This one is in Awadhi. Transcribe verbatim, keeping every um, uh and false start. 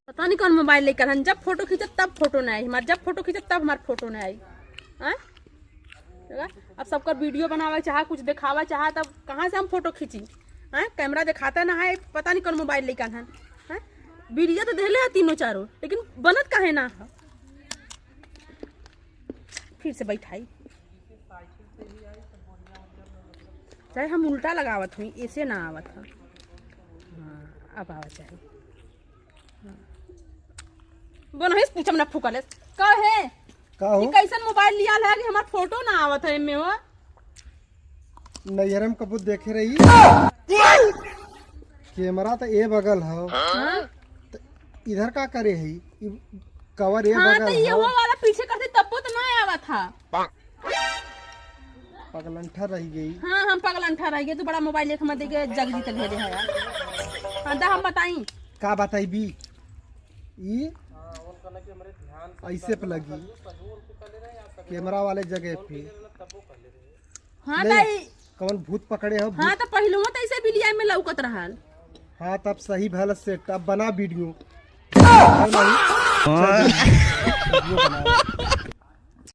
पता नहीं कौन मोबाइल लेकर हन, जब फोटो खींचत तब फोटो ना आई हमार, जब फोटो खींचत तब हमार फोटो ना आई। हाँ? देखा? अब सबकर वीडियो बनावे चाहा, कुछ देखावे चाहा, तब कहाँ से हम फोटो खींची? हाँ? कैमरा देखाता ना है, पता नहीं कौन मोबाइल लेकर हन। हाँ? वीडियो तो देले है तीनों चारों, लेकिन बनत काहे ना है? फिर से बैठाई, चाहे हम उल्टा लगावत हुई, ऐसे ना आवत है। हाँ, अब आवा चाही। हाँ। बोनहिस पूछम ना फूकलेस। का है? का हो? ई कैसन मोबाइल लियाल है कि हमार फोटो ना आवत है एमे हो? नैहर में कबू देखे रही। कैमरा तो ए बगल हो। हाँ? त इधर का करे है? ई कवर ए हाँ, बगल तो ये हो। वो वाला पीछे करते तब तो ना आवत था। पगलंठा रह गई। हाँ, हम पगलंठा रह गए। तू बड़ा मोबाइल एक मत देके जग जीतल है रे है। हाँ, दा हम बताई। का बताई बी? ई ऐसे पे लगी, कैमरा वाले जगह पे। हाँ, नहीं, ताई। कौन भूत पकड़े हो? हाँ, भूत? तो पहलुओं तो ऐसे बिलिया में लौकत रहल। हाँ, तब सही भल सेट। अब बना वीडियो। हाँ। चल, वीडियो बना।